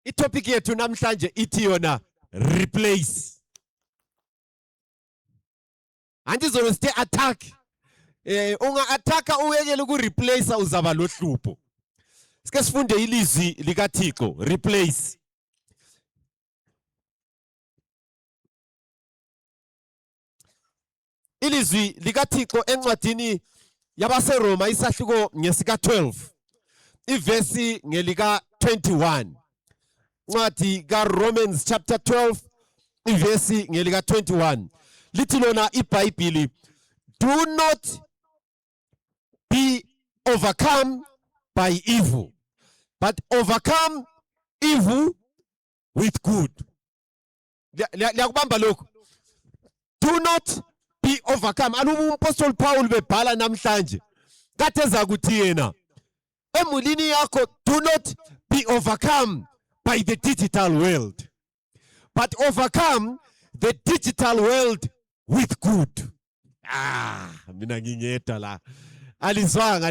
Itopic yethu namhlanje ithi yona replace. Andizobe sithe attack. Unga attacka uyekele ku replace uzaba lohlupho. Sike sifunde ilizwi likaThixo, replace. Ilizwi likaThixo encwadini yabaseRoma isahluko ngesika 12. Ivesi ngelika 21. Ncwadi kaRomans chapter 12 ivesi ngelika 21. Lithi lona iBhayibheli, do not be overcome by evil, but overcome evil with good. Liyakubamba lokho. Do not be overcome. Alubu Apostle Paul bebhala namhlanje. Katheza kuthi yena emulini yakho, do not be overcome by the digital world, but overcome the digital world with good. Mina ngingedwa la. Alizwanga.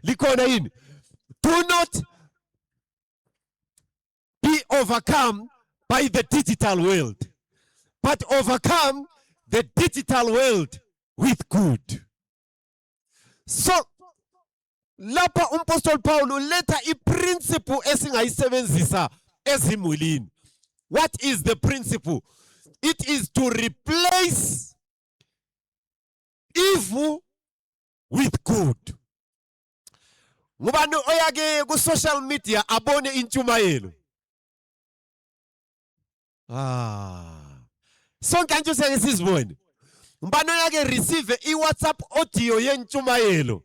Likhona yini? Do not be overcome by the digital world, but overcome the digital world with good. So lapha uMapostle Paul uletha iprinciple esingayisebenzisa ezimulini. What is the principle? It is to replace evil with good. Ngubani oyake ku social media abone intshumayelo? Sonke nje sesizibone. Ngubani oyake receive iWhatsApp audio yentshumayelo?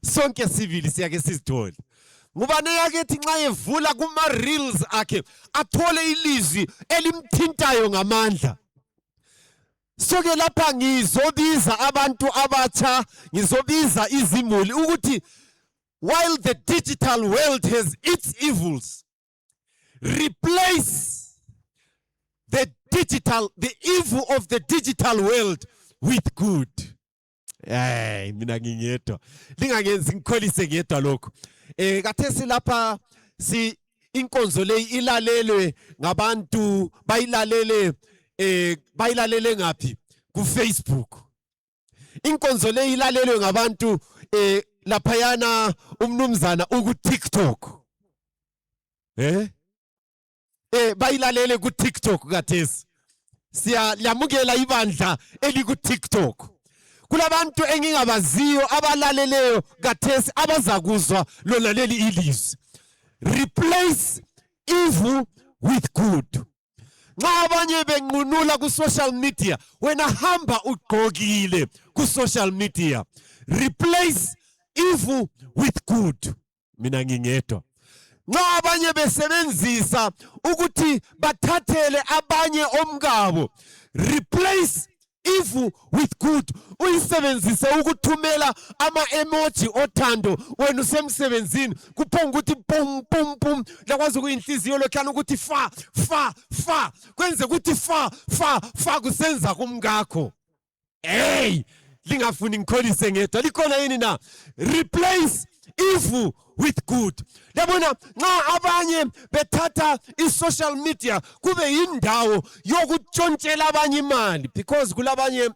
Sonke sivili siyake sizithole. Ngubani oyake ethi nxa evula kuma reels akhe athole ilizwi elimthintayo ngamandla? Soke lapha ngizobiza abantu abatsha, ngizobiza izimuli ukuthi while the digital world has its evils, replace the evil of the digital world with good. Mina ngingedwa. Lingangenzi ngikholise ngedwa lokho. Kathesi lapha si inkonzo le ilalelwe ngabantu bayilalele ngaphi? Ku Facebook. Inkonzo le ilalelwe ngabantu laphayana umnumzana uku TikTok. Bayilalele ku TikTok kathesi. Siyamukela ibandla eliku TikTok. Kulabantu engingabaziyo abalaleleyo kathesi abazakuzwa lona leli ilizwi. Replace evil with good. Nxa abanye benqunula ku social media, wena hamba ugqokile ku social media. Replace evil with good. Mina ngingedwa. Nxa abanye besebenzisa ukuthi bathathele abanye omkabo, replace evil with good. Uyisebenzise ukuthumela ama emoji othando wena usemsebenzini kuphonga ukuthi pum pum pum, lakwazi ukuyinhliziyo lokhana ukuthi fa kwenze ukuthi fa kusenza kumngakho. Lingafuni ngikholise ngedwa. Likhona yini na? Replace evil with good. Yabona nxa abanye bethatha i-social media kube yindawo yokutshontshela abanye imali, because kulabanye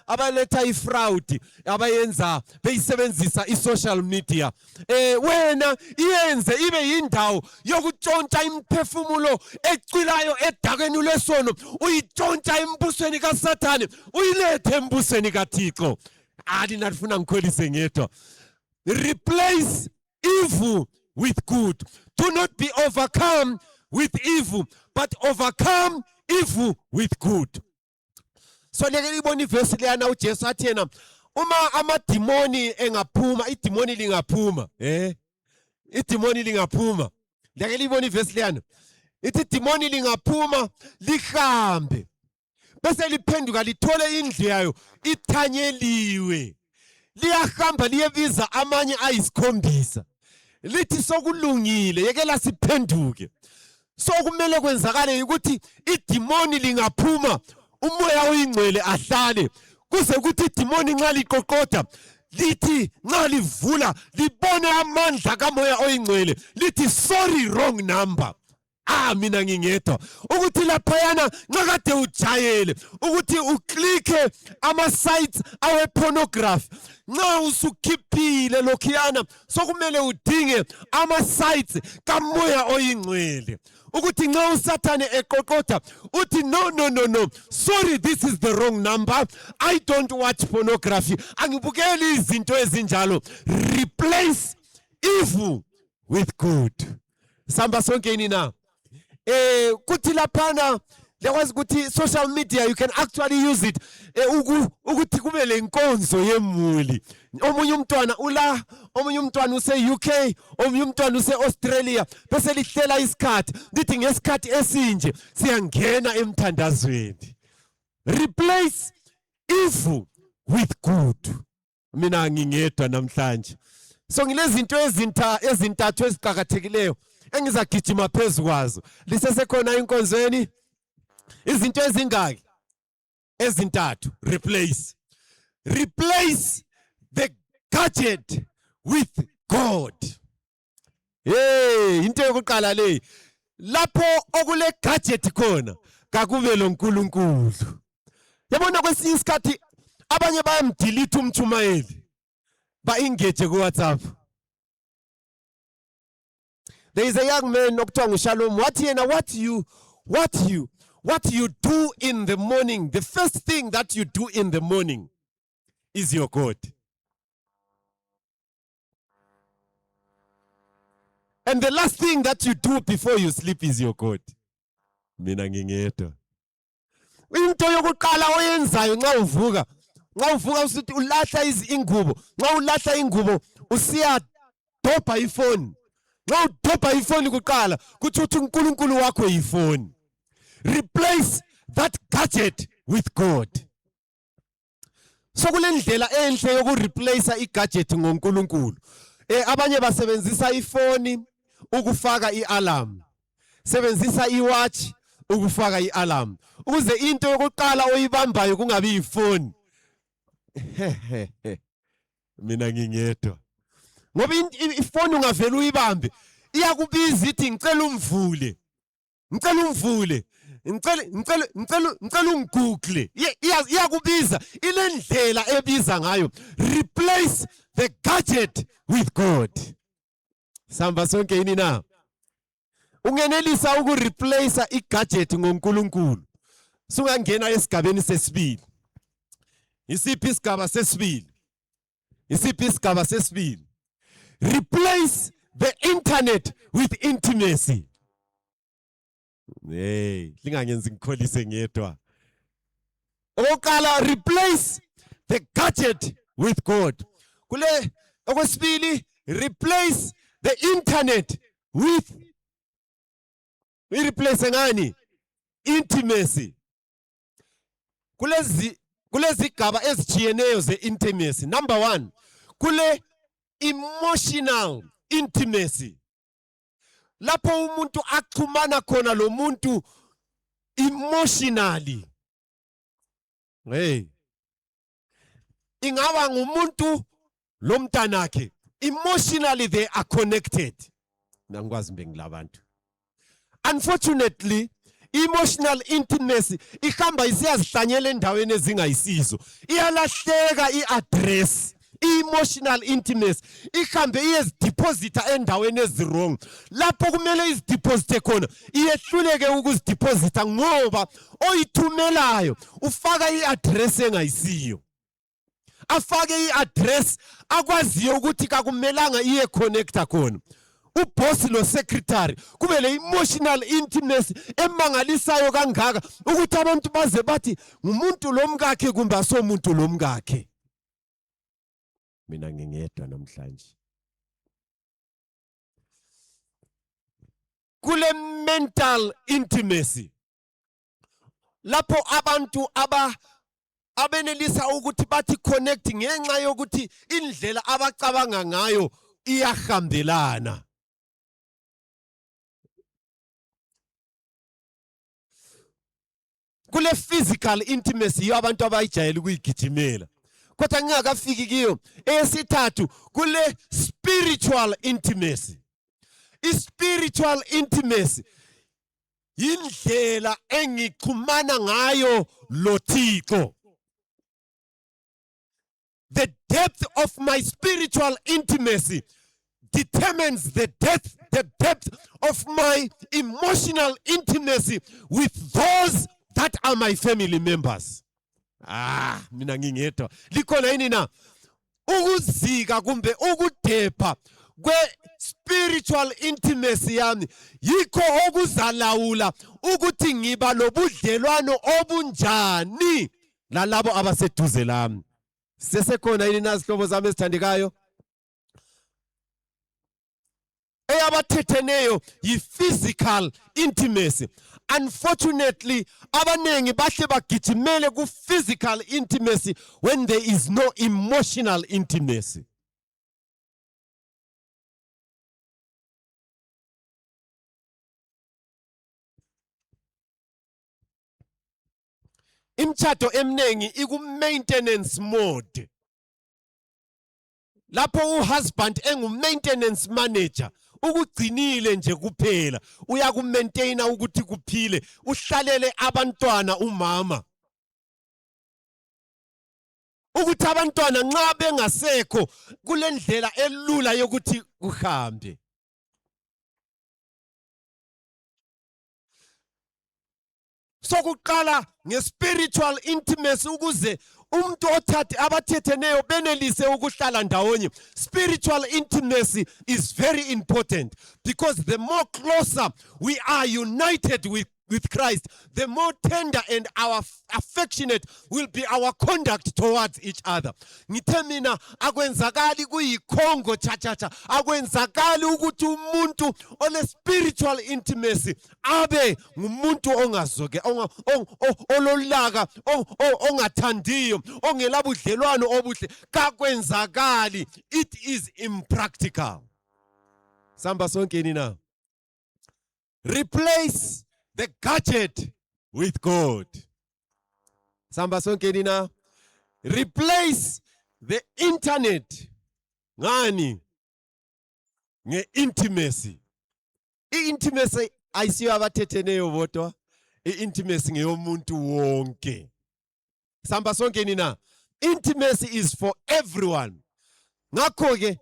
abaletha ifraud abayenza beyisebenzisa i-social media. Wena iyenze ibe yindawo yokutshontsha imphefumulo ecwilayo edakeni lesono, uyitshontsha embusweni kaSathane uyilethe embusweni kaThixo. Nalifuna ngikholise ngedwa. Replace evil with good. Do not be overcome with evil, but overcome evil with good. So leke libona ivesi leyana uJesu athi yena uma amadimoni engaphuma, idimoni lingaphuma, idimoni lingaphuma. Leke libona ivesi leyana. Ithi idimoni lingaphuma lihambe. Bese liphenduka lithole indlu yayo ithanyeliwe. Liyahamba liyebiza amanye ayisikhombisa. Lithi sokulungile, yekela siphenduke. So kumele kwenzakale ukuthi idimoni lingaphuma, umoya oyingcwele ahlale. Kuze ukuthi idimoni nxa liqoqoda lithi nxa livula libone amandla kamoya oyingcwele lithi sorry wrong number. Mina ngingedwa ukuthi laphayana nxa kade ujayele ukuthi uklikhe ama-sites awe-pornography, nxa usukhiphile lokhuyana sokumele udinge ama-sites kamoya oyingcwele ukuthi nxa usathane eqoqotha uthi no, sorry, this is the wrong number, I don't watch pornography, angibukeli izinto ezinjalo. Replace evil with good. Samba sonke ini na kuthi laphana lekwazi ukuthi social media you can actually use it ukuthi kube lenkonzo yemuli. Omunye umntwana ula, omunye umntwana use-UK, omunye umntwana use-Australia, bese lihlela isikhathi lithi ngesikhathi esinje siyangena emthandazweni. Replace evil with good. Mina ngingedwa namhlanje, so ngilezinto ezintathu eziqhakathekileyo engizagijima phezukwazo. Lisesekhona inkonzweni izinto ezingaki? Ezintathu. Replace the gadget with God. Into yokuqala le, lapho okule gadget khona kakube lo nkulunkulu. Yabona kwesinye isikhathi abanye bayamdelete umtshumayeli ba-engage ku WhatsApp. There is a young man okuthiwa nguShalom. What you do in the morning, the first thing that you do in the morning is your God. And the last thing that you do before you sleep is your God. Mina ngingedwa. Into yokuqala oyenzayo nxa uvuka usithi ulahla ingubo. Nxa ulahla ingubo usiya dobha ifoni. Nxa udobha ifoni kuqala kuthi uNkulunkulu wakho yifoni. Replace that gadget with God. So kulendlela enhle yokureplace igadget ngoNkulunkulu. Abanye basebenzisa ifoni ukufaka ialarm. Sebenzisa iwatch ukufaka ialarm. Ukuze into yokuqala oyibambayo kungabi yifoni. Mina ngingedwa. Ngoba ifoni ungavela uyibambe iyakubiza ithi ngicela umvule. Ngicela ungoogle. Iyakubiza ilendlela ebiza ngayo. Replace the gadget with God. Samba sonke ini na. Ungenelisa ukureplace igadget ngoNkulunkulu. Sungangena esigabeni sesibili. Isiphi isigaba sesibili? Replace the internet with intimacy. Lingangenzi ngikholise ngedwa. Oqala, replace the gadget with God. Kule okwesibili, replace the internet with replace ngani? Intimacy. Kulezi gaba ezijiyeneyo ze-intimacy. Number 1, kule emotional intimacy. Lapho umuntu axhumana khona lo muntu emotionally. Ingaba ngumuntu lo mntanakhe. Emotionally they are connected. Ngangikwazi bengilabantu. Unfortunately, emotional intimacy ihamba isiyazihlanyela endaweni ezingayisizo. Iyalahleka iaddress. Emotional intimacy ihambe iyezideposita endaweni ezirong. Lapho kumele izideposite khona iyehluleke ukuzideposita ngoba oyithumelayo ufaka iaddress engayisiyo. Afake iaddress akwaziyo ukuthi kakumelanga iye connecta khona. Uboss lo secretary kube le emotional intimacy emangalisayo kangaka ukuthi abantu baze bathi ngumuntu lomkakhe kumbe asomuntu lomkakhe. Mina ngingedwa namhlanje. Kule mental intimacy lapho abantu abenelisa ukuthi bathi connect ngenxa yokuthi indlela abacabanga ngayo iyahambelana. Kule physical intimacy abantu abayijayela ukuyigijimela. kodwa ngingakafiki kiyo. Eyesithathu kule spiritual intimacy. I-spiritual intimacy indlela engixhumana ngayo lo Thixo. The depth of my spiritual intimacy determines the depth of my emotional intimacy with those that are my family members. Mina ngingedwa. Likhona yini na? Ukuzika kumbe ukudepha kwe spiritual intimacy yami yikho okuzalawula ukuthi ngiba lobudlelwano obunjani lalabo abaseduze lami. Sesekhona yini nazihlobo zami ezithandekayo? Eyabathetheneyo yi-physical intimacy. Unfortunately, abanengi bahle bagijimele ku-physical intimacy when there is no emotional intimacy. Imchato emnengi iku-maintenance mode. Lapho uhusband engu-maintenance manager, ukugcinile nje kuphela, uyakumaintaina ukuthi kuphile, uhlalele abantwana umama. Ukuthi abantwana nxa bengasekho kule ndlela elula yokuthi uhambe. Sokuqala nge-spiritual intimacy ukuze umuntu abathetheneyo benelise ukuhlala ndawonye. Spiritual intimacy is very important because the more closer we are united with Christ, the more tender and our affectionate will be our conduct towards each other. Ngithe mina akwenzakali kuyikhongo cha akwenzakali ukuthi umuntu ole spiritual intimacy abe ngumuntu ongazoke ololaka ongathandiyo ongelabudlelwano obuhle. Kakwenzakali, it is impractical. Samba sonke nina. Replace the gadget with God. Samba sonke nina. Replace the internet ngani nge-intimacy. I-intimacy ayisiyo abathetheneyo bodwa. I-intimacy ngeyomuntu wonke. Samba sonke nina. Intimacy is for everyone. Ngakho ke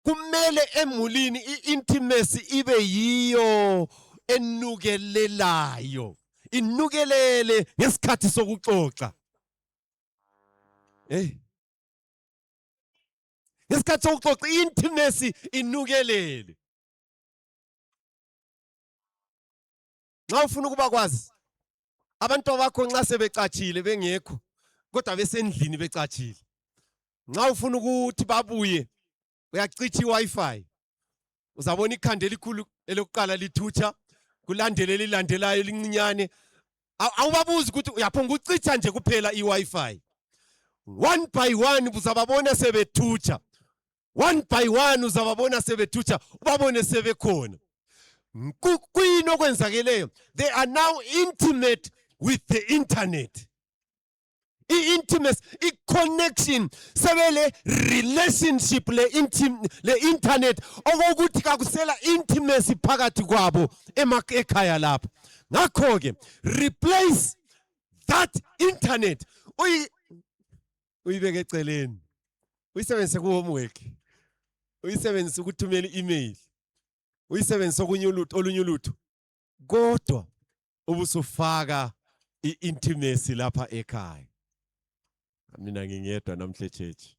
kumele emulini i-intimacy ibe yiyo enukelelayo. Inukelele ngesikhathi sokuxoxa. Ngesikhathi sokuxoxa i-intimacy inukelele. Nxa ufuna ukuba kwazi abantu bakho nxa sebecatshile bengekho kodwa besendlini becatshile. Nxa ufuna ukuthi babuye uyacithi i-Wi-Fi. Uzabona ikhanda elikhulu elokuqala lithutsha kulandele lilandelayo lincinyane. Awubabuzi ukuthi uyaphonga ucitha nje kuphela i-Wi-Fi. One by one uzababona sebethutsha. One by one uzababona sebethutsha ubabone sebekhona. Kuyini okwenzakeleyo? They are now intimate with the internet. I-intimacy, i-connection, sebele relationship le internet okokuthi kakusela intimacy phakathi kwabo ekhaya lapho. Ngakho ke replace that internet. Uyibeke eceleni. Uyisebenzise ku-homework. Uyisebenzise ukuthumela i-email. Uyisebenzise olunye ulutho. Kodwa ubusufaka i-intimacy lapha ekhaya. Mina ngingedwa namhle church.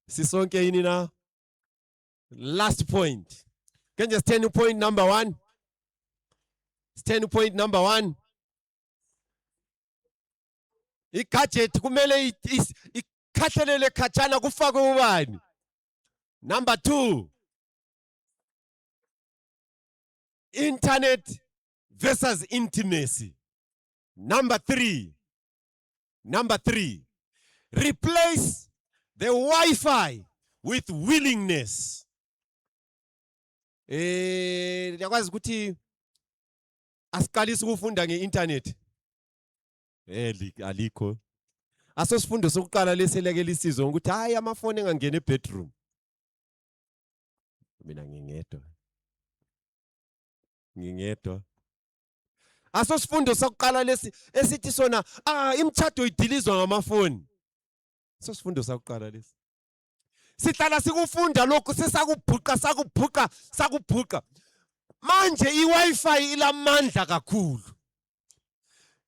Sisonke yini na? Last point. Can just stand point number 1. Stand point number 1. I-gadget kumele ikhathalele khatshana kufakwe ubani? Number 2. Internet versus intimacy. Number 3. Replace the Wi-Fi with willingness. Yakwazi ukuthi asiqalise ukufunda nge-internet. Alikho. Asosifundo sokuqala leseleke isizwe ukuthi hayi amafoni engangena ebedroom. Mina ngingedwa. Asosifundo sokuqala lesi esithi sona imthatho idilizwa ngamafoni. Asosifundo sokuqala lesi. Sihlala sikufunda lokho sakubhuqa. Manje iWi-Fi ilamandla kakhulu.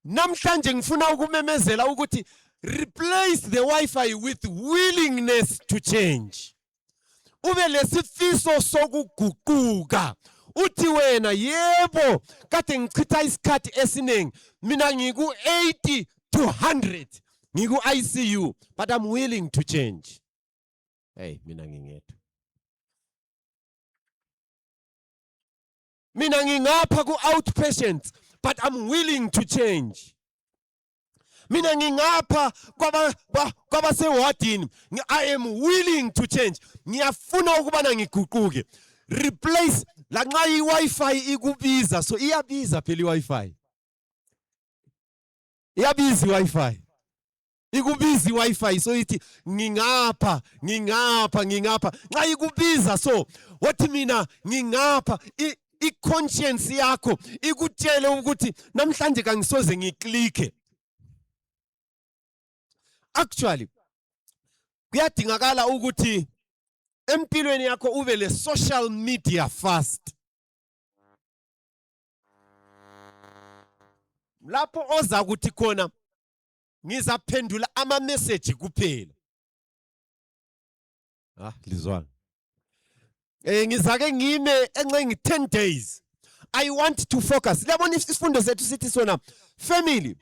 Namhlanje ngifuna ukumemezela ukuthi replace the Wi-Fi with willingness to change. Ube lesifiso sokuguquka. Uthi wena yebo kade ngichitha isikhathi esiningi mina ngiku 80 to 100 ngiku ICU but I'm willing to change. Hey mina ngingedwa. Mina ngingapha ku outpatient but I'm willing to change. Mina ngingapha kwabasewardini I am willing to change. Ngiyafuna ukubana ngiguquke. Replace la nxa iWi-Fi ikubiza so iyabiza phela iWi-Fi. Iyabiza iWi-Fi. Ikubiza iWi-Fi so ithi ngingapha. Nxa ikubiza so wathi mina ngingapha i-conscience yakho ikutshele ukuthi namhlanje kangisoze ngiklikhe. Actually kuyadingakala ukuthi empilweni yakho ube le social media fast. Lapho oza kuthi khona ngizaphendula ama message kuphela. Lizwana. Ngizake ngime encengi 10 days. I want to focus. Labona isifundo sethu sithi sona family,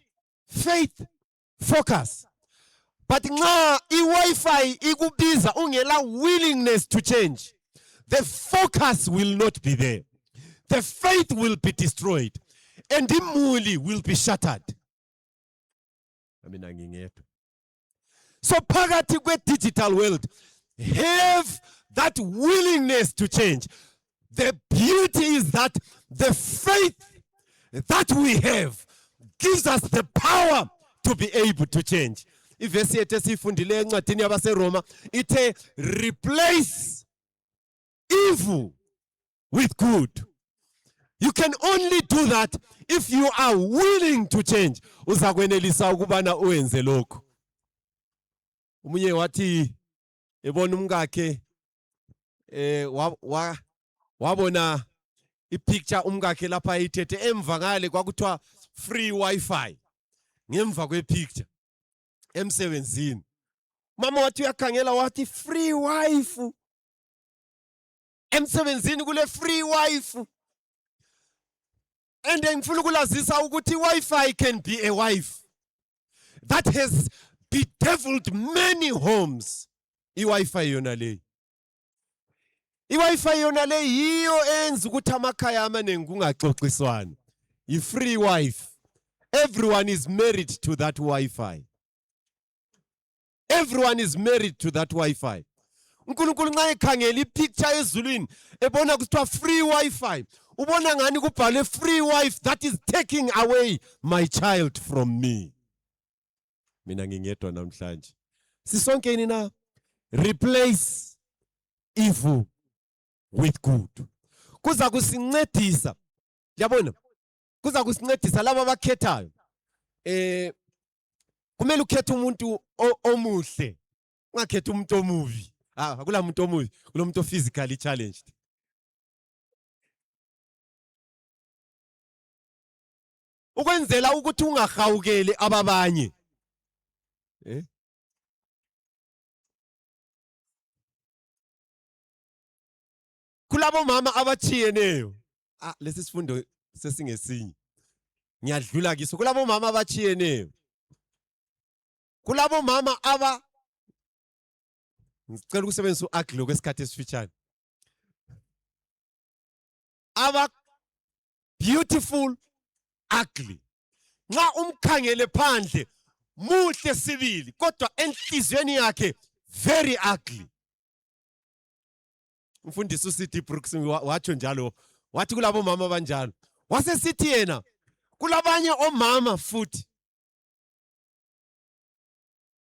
faith, focus. But nxa iWi-Fi ikubiza ungela willingness to change, the focus will not be there. The faith will be destroyed. And imuli will be shattered. Mina ngingedwa. So phakathi kwe digital world, have that willingness to change. The beauty is that the faith that we have gives us the power to be able to change. Ivesi yethu esifundile encwadini yabaseRoma ithe replace evil with good. You can only do that if you are willing to change. Uzakwenelisa ukubana uwenze lokho. Umunye wathi ebona umkakhe wabona ipicture umkakhe lapha ayithethe emva ngale kwakuthiwa free Wi-Fi ngemva kwepicture emsebenzini. Mama wathi uyakhangela wathi free Wi-Fi emsebenzini kule free Wi-Fi. And ngifuna ukulazisa ukuthi Wi-Fi can be a wife that has bedeviled many homes. I-Wi-Fi yona le. I-Wi-Fi yona le yiyo enza ukuthi amakhaya amaningi kungaxoxiswana. I-free Wi-Fi. Everyone is married to that Wi-Fi. Everyone is married to that Wi-Fi. uNkulunkulu nxa ekhangela ipicture ezulwini ebona kuthiwa free Wi-Fi, ubona ngani kubhalwe free Wi-Fi that is taking away my child from me. Mina ngingedwa namhlanje. Sisonke yini na? Replace evil with good. Kuza kusincedisa. Yabona? Kuza kusincedisa laba abakhethayo. Kumele ukhethe umuntu omuhle. Ungakhethe umuntu omubi. Akula umuntu omubi, kulomuntu physically challenged. Ukwenzela ukuthi ungahawukeli ababanye. Kulabo mama abachiyeneyo. Lesi sifundo sesingesinye. Ngiyadlula kiso. Kulabo mama abachiyeneyo. Kulabo mama ngicela ukusebenzisa u-ugly kwesikhathi esifitshane. Beautiful ugly. Nxa umkhangele phandle muhle sibili kodwa enhlizweni yakhe very ugly. Umfundisi uCD Brooks wathi njalo, wathi kulabo mama abanjalo. Wase sithi yena kulabanye omama futhi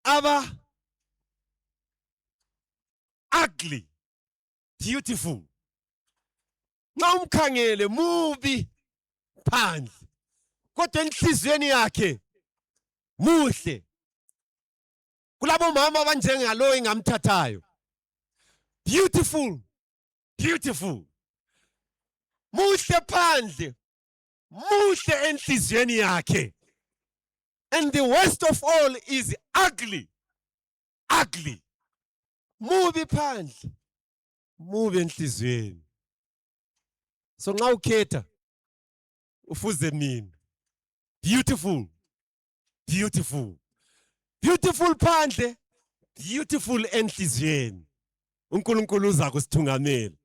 aba ugly, beautiful. Nxa umkhangele mubi phandle, kodwa enhlizweni yakhe muhle. Kulabo mama abanjengalo engamthathayo. Beautiful, beautiful. Muhle phandle, muhle enhlizweni yakhe. And the worst of all is ugly, ugly. Mubi phandle, mubi enhlizweni. So nxa ukhetha ufuze nini? Beautiful, beautiful. Beautiful phandle, beautiful enhlizweni. uNkulunkulu uza kusithungamela.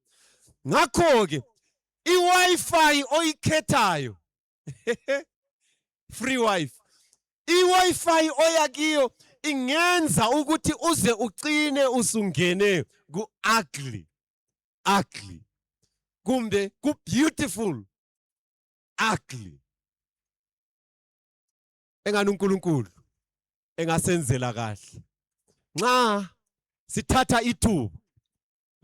Ngakho ke iWi-Fi oyikhethayo free Wi-Fi. iWi-Fi oyakiyo ingenza ukuthi uze ucine usungene ku ugly, ugly. Kumbe ku beautiful, ugly. Engani uNkulunkulu engasenzela kahle. Nxa sithatha ithuba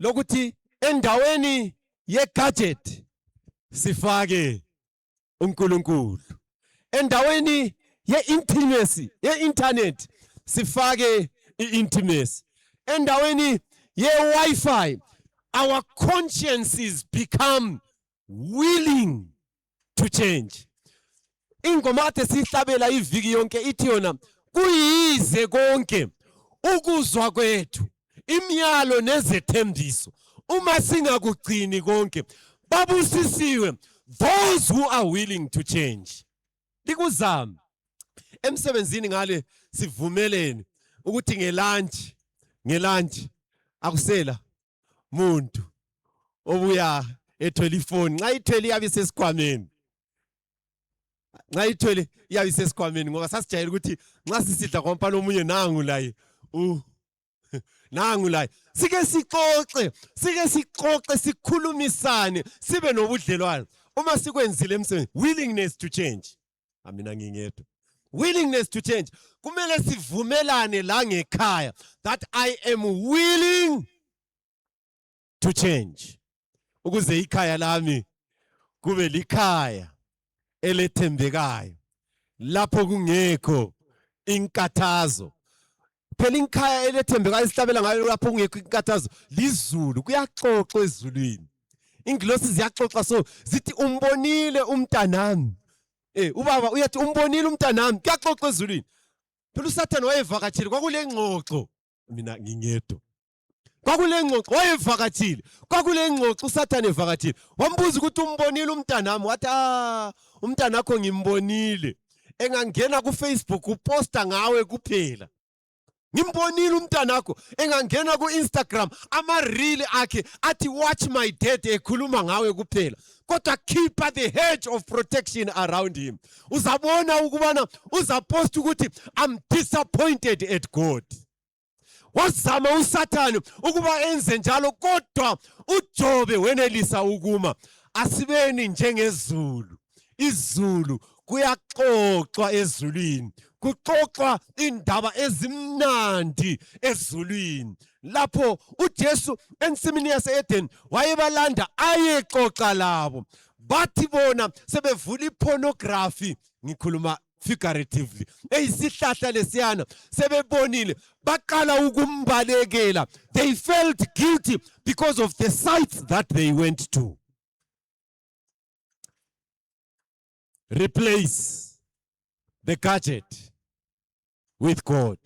lokuthi endaweni ye-gadget sifake uNkulunkulu. Endaweni ye-intimacy, ye-internet sifake i-intimacy. Endaweni ye-Wi-Fi, our consciences become willing to change. Ingoma ade sihlabela iviki yonke ithi yona kuyize konke ukuzwa kwethu imiyalo nezethembiso uma singakugcini konke babusisiwe those who are willing to change. Likuzama emsebenzini ngale sivumelene ukuthi ngelunch akusela muntu obuya ethwele ifoni. Nxa ithwele iyabe isesikhwameni. Nxa ithwele iyabe isesikhwameni ngoba sasijayela ukuthi nxa sisidla kwampana omunye nangu laye nangu laye sike sixoxe sikhulumisane sibe nobudlelwano. Uma sikwenzile emsebenzini willingness to change. Amina ngingedwa. Willingness to change. Kumele sivumelane la ngekhaya that I am willing to change. Ukuze ikhaya lami kube likhaya elethembekayo. Lapho kungekho inkathazo. Phela ikhaya elethembekayo isihlabela ngayo lapho kungekho inkathazo lizulu kuyaxoxwa ezulwini. Ingilosi ziyaxoxa so zithi umbonile umntanami. Ubaba uyathi umbonile umntanami kuyaxoxwa ezulwini. Phela uSathane wayevakatshile kwakule ngxoxo. Mina ngingedwa. Kwakule ngxoxo wayevakatshile. Kwakule ngxoxo uSathane evakatshile. Wambuza ukuthi umbonile umntanami wathi umntanakho ngimbonile. Engangena ku Facebook uposta ngawe kuphela. Ngimbonile umntanakho engangena ku Instagram ama-reel akhe athi watch my dad ekhuluma ngawe kuphela. Kodwa keep the hedge of protection around him. Uzabona ukubana uzaposta ukuthi I'm disappointed at God. Wazama uSathane ukuba enze njalo kodwa uJobe wenelisa ukuma. Asibeni njengezulu. Izulu kuyaxoxwa ezulwini. Kuxoxwa indaba ezimnandi ezulwini. Lapho uJesu ensimini yase-Eden wayebalanda ayexoxa labo. Bathi bona sebevula ipornography, ngikhuluma figuratively. Eyisihlahla lesiyana sebebonile baqala ukumbalekela. They felt guilty because of the sites that they went to. Replace the gadget with God.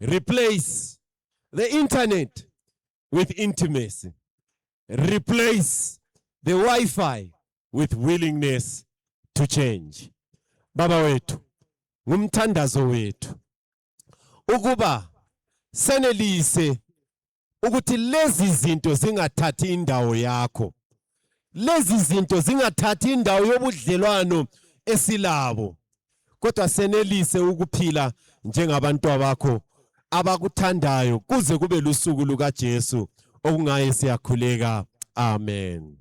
Replace the internet with intimacy. Replace the Wi-Fi with willingness to change. Baba wetu, ngumthandazo wethu ukuba senelise ukuthi lezi zinto zingathathi indawo yakho. Lezi zinto zingathathi indawo yobudlelwano esilabo. Kodwa senelise ukuphila njengabantu bakho abakuthandayo kuze kube lusuku lukaJesu okungaye siyakhuleka. Amen.